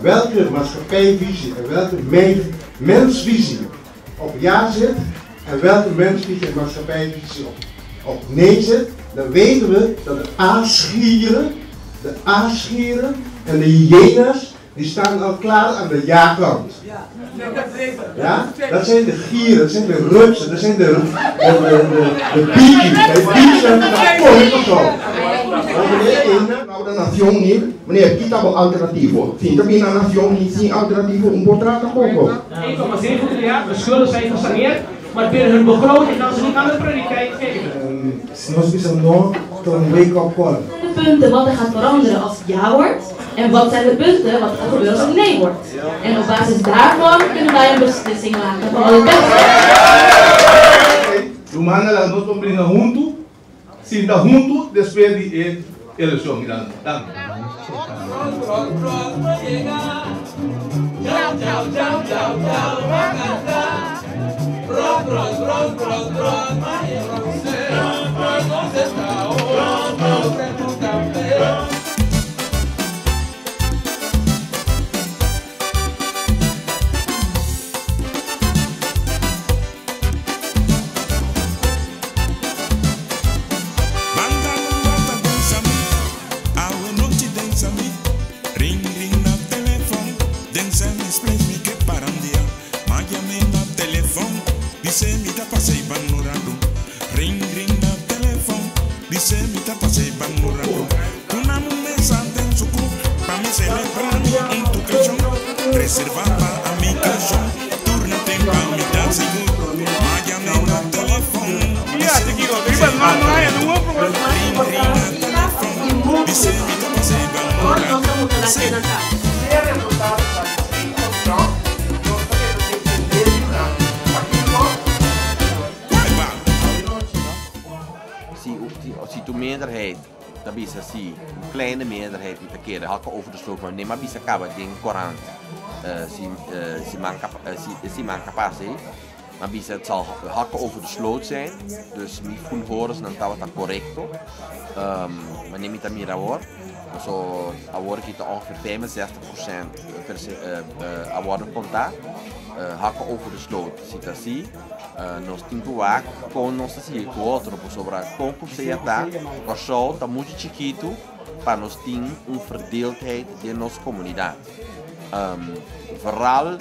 Welke maatschappijvisie en welke mensvisie op ja zit en welke mensvisie en maatschappijvisie op, op nee zit, dan weten we dat de aasgieren, de aasgieren en de hyena's, die staan al klaar aan de ja-kant. Ja? Dat zijn de gieren, dat zijn de rupsen, dat zijn de, de, de, de, de bietjes. De bietjes zijn de zo. Nou, de nacion ni, meneer, kita bo alternativo. Sin ta na nacion ni sin alternativo, un por tampoco. 1,7 miljard, de schulden zijn gesaneerd, maar binnen hun begroting gaan ze niet aan de prioriteit geven. Si nos bisa no, ta un wake-up call. De punten wat er gaat veranderen als het ja wordt en wat zijn de punten wat er gaat gebeuren als het nee wordt. En op basis daarvan kunnen wij een beslissing maken van wat het beste is. Rumannan, nos ta bringa huntu, sinta huntu, despues di elekshon. Mirando. Danki. Chao, chao, chao, chao, chao, Pronto, pronto, pronto, pronto. Reserva pa mi canshon, turno tempo mi ta sigur. Miami na telefon. Ring ring na telefon. Dice mi ta pasei Si, si tu meerderheid, dat is si, een kleine meerderheid die keren hakken over de sloot, maar nee, maar bisa kaba den krant. Si, si man si, si man capaz, maar bisa het zal hakken over de sloot zijn. Dus mi voel horen dan dat wat korekto. Maar neem ik mira hoor. So, awor kita ongeveer 65% per awor konta. Hakken over de sloot, situatie. Nos tin ku wak kon nos sigui ku otro sobra kon ku sea ta Kòrsou ta muchu chikitu pa nos tin un verdeeldheid den nos komunidat. Vooral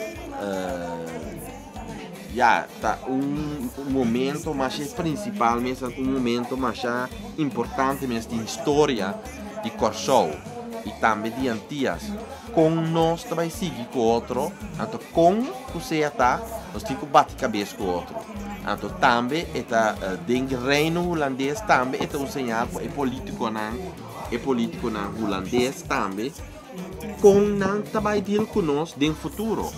ja, ta un momento mas prinsipal mes, un momento mas importante mes di historia di Kòrsou i tambe di Antias. Kon nos ta bai sigui ku otro, anto kon ku sea ta, nos tin ku bati kabes ku otro. Anto tambe e ta den Reino Hulandes tambe e ta un señal pa e polítikonan, e polítikonan hulandes tambe kon nan ta bai deal ku nos den futuro.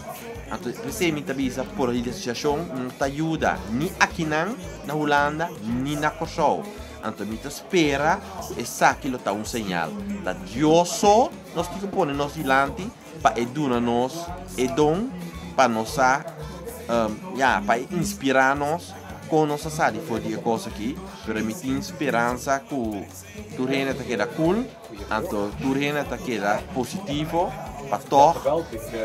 Anto p'esei mi ta bisa polarisashon no ta yuda ni akinan na Hulanda ni na Kòrsou. Anto mi ta spera ku esaki lo ta un señal. Ta Dios so nos tin ku pone nos dilanti pa e duna nos e don pa nos sa, ya, pa e inspirá nos kon nos ta sali for di e kos aki. Pero mi tin speransa ku tur hende ta keda cool, anto tur hende ta keda positivo pa tòg,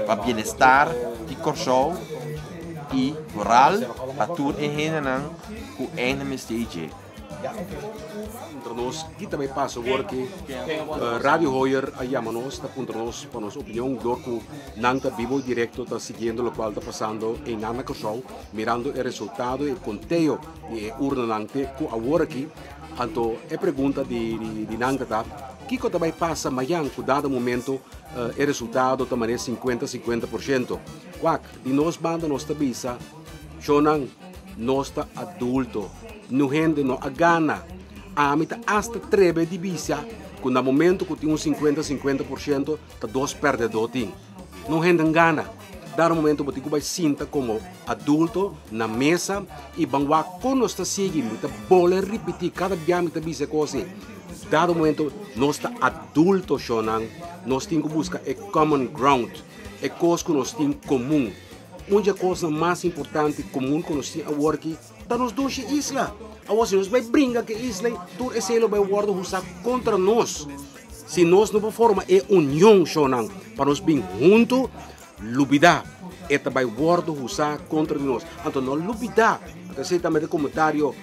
pa bienestar di Kòrsou i vooral pa tur e hendenan ku einde mester i dje. Puntra nos ki ta bay pasa awor ki Radio Hoyer a yama nos ta puntra nos pa nos opinion dor ku nan ta bibo y directo ta siguiendo locual ta pasando eynan na Kòrsou mirando e resultado e conteo di e urnanan te ku awor aki. Anto e pregunta di di nan ta ta kiko ta bay pasa mayan ku dado momento e resultado ta manera sinkuenta 50%. Wak di nos banda nos ta bisa shownan nos ta adulto, nu hende no a gana. Ami ta asta trebe di bisa ku na momento ku tin un 50 50% ta dos pèrdèdó tin. No hende gana. Dado momento bo tin ku bai sinta komo adulto na mesa i ban wak kon nos ta sigui. Mi ta bole ripití kada bia mi ta bisa e kos ei. Dado momento nos ta adulto shownan, nos tin ku buska e common ground, e kos ku nos tin komun. Un di e kosnan mas importante komun ku nos tin awor aki ta nos dushi isla. Awor si nos bai bringa ku e isla ei, tur esei lo bai wòrdu usá kontra nos. Si nos no por forma e union shonnan pa nos bin huntu, lubida, e ta bai wordo usa kontra di nos. Anto no lubida, anto esei tambe ta e komentario,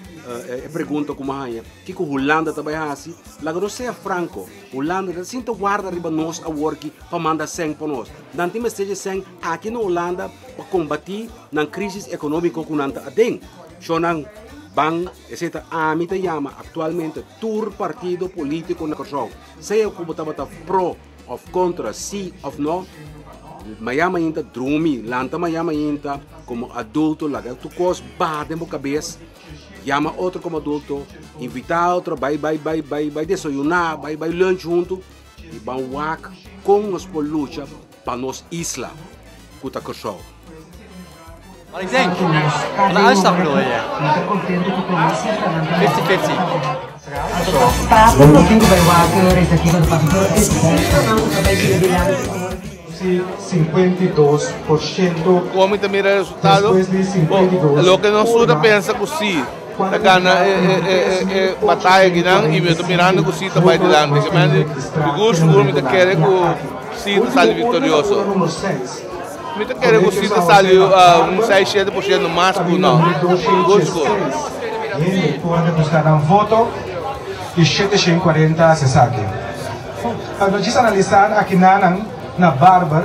e pregunta ku mi a haña, kiko Hulanda ta bai hasi? Laga nos sea franko, Hulanda ta sinta warda riba nos aworki pa manda sèn pa nos. Nan tin mester dje sèn aki na Hulanda pa kombatí nan krisis ekonómiko ku nan ta aden. Shonnan, ban, esei ta ami ta yama aktualmente tur partido polítiko na Kòrsou, sea ku bo tabata pro òf kontra, sí òf no, maya mainta drumi, lanta maya mainta komo adulto, laga tur kos baha den bo kabes, yama otro komo adulto, invitá otro bai bai bai bai bai desayuná, bai bai lunch huntu i ban wak kon nos por lucha pa nos isla ku ta Kòrsou. Wat ik denk? Van de uitslag bedoel je? 50-50. Como mi ta mira e resultado? Bo, loke nos tur ta pensa cu si ta gana e bataya akinan y mi ta mirando cu si ta bay dilanti. Ke mende sigur sigur mi ta kere cu si ta sali victorioso. Mi ta kere cu si ta sali un seis shete por ciento mas cu no. Sigur sigur. Hende ku a busca nan voto y 740 haci esaki. Pa nos analisar aki nanan na Barber.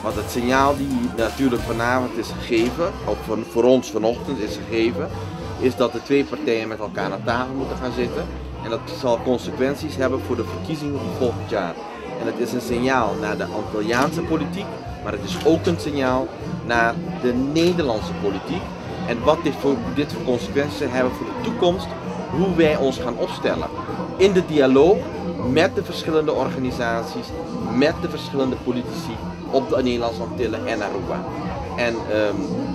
Want het signaal die natuurlijk vanavond is gegeven, of voor ons vanochtend is gegeven, is dat de twee partijen met elkaar aan tafel moeten gaan zitten. En dat zal consequenties hebben voor de verkiezingen van volgend jaar. En het is een signaal naar de Antilliaanse politiek, maar het is ook een signaal naar de Nederlandse politiek. En wat dit voor, dit voor consequenties hebben voor de toekomst, hoe wij ons gaan opstellen. In de dialoog met de verschillende organisaties, met de verschillende politici op de Nederlandse Antillen en Aruba. En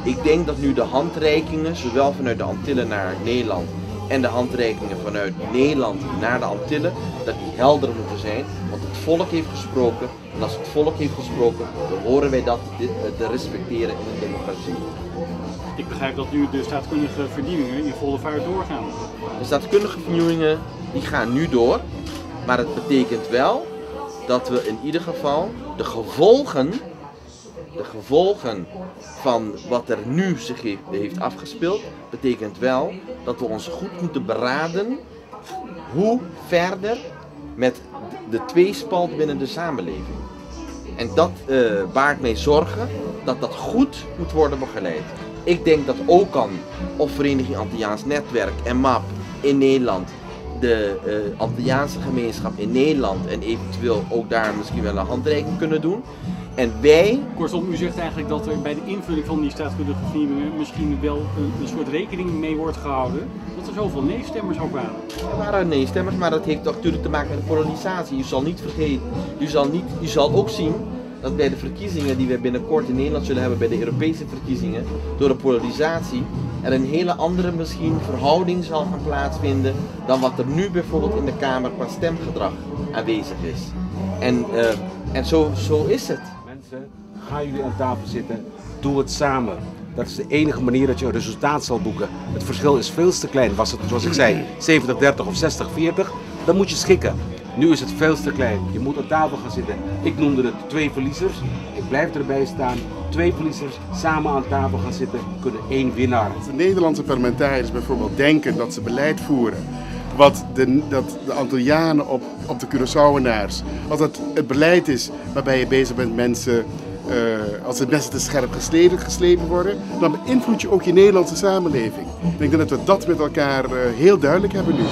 ik denk dat nu de handreikingen, zowel vanuit de Antillen naar Nederland en de handreikingen vanuit Nederland naar de Antillen, dat die helder moeten zijn. Want het volk heeft gesproken en als het volk heeft gesproken, dan horen wij dat te respecteren in een democratie. Ik begrijp dat nu de staatkundige vernieuwingen in volle vaart doorgaan. De staatkundige vernieuwingen die gaan nu door, maar het betekent wel dat we in ieder geval de gevolgen van wat er nu zich heeft afgespeeld, betekent wel dat we ons goed moeten beraden hoe verder met de tweespalt binnen de samenleving. En dat baart mij zorgen dat dat goed moet worden begeleid. Ik denk dat OCAN of Vereniging Antilliaans Netwerk en MAP in Nederland, de Antilliaanse gemeenschap in Nederland en eventueel ook daar misschien wel een handreiking kunnen doen. En wij... Kortom, u zegt eigenlijk dat er bij de invulling van die staatkundige vernieuwingen misschien wel een soort rekening mee wordt gehouden dat er zoveel nee-stemmers ook waren. Er waren nee-stemmers, maar dat heeft natuurlijk te maken met de polarisatie. U zal niet vergeten, u zal ook zien dat bij de verkiezingen die we binnenkort in Nederland zullen hebben, bij de Europese verkiezingen, door de polarisatie, er een hele andere misschien verhouding zal gaan plaatsvinden dan wat er nu bijvoorbeeld in de Kamer qua stemgedrag aanwezig is. En zo is het. Mensen, gaan jullie aan tafel zitten, doe het samen. Dat is de enige manier dat je een resultaat zal boeken. Het verschil is veel te klein. Was het, zoals ik zei, 70-30 of 60-40, dan moet je schikken. Nu is het veel te klein. Je moet aan tafel gaan zitten. Ik noemde het 2 verliezers. Ik blijf erbij staan. 2 verliezers samen aan tafel gaan zitten, kunnen 1 winnaar. Als de Nederlandse parlementariërs bijvoorbeeld denken dat ze beleid voeren, wat dat de Antillianen op de Curaçaoenaars, als dat het beleid is waarbij je bezig bent mensen, als de messen te scherp geslepen worden, dan beïnvloed je ook je Nederlandse samenleving. Ik denk dat we dat met elkaar heel duidelijk hebben nu.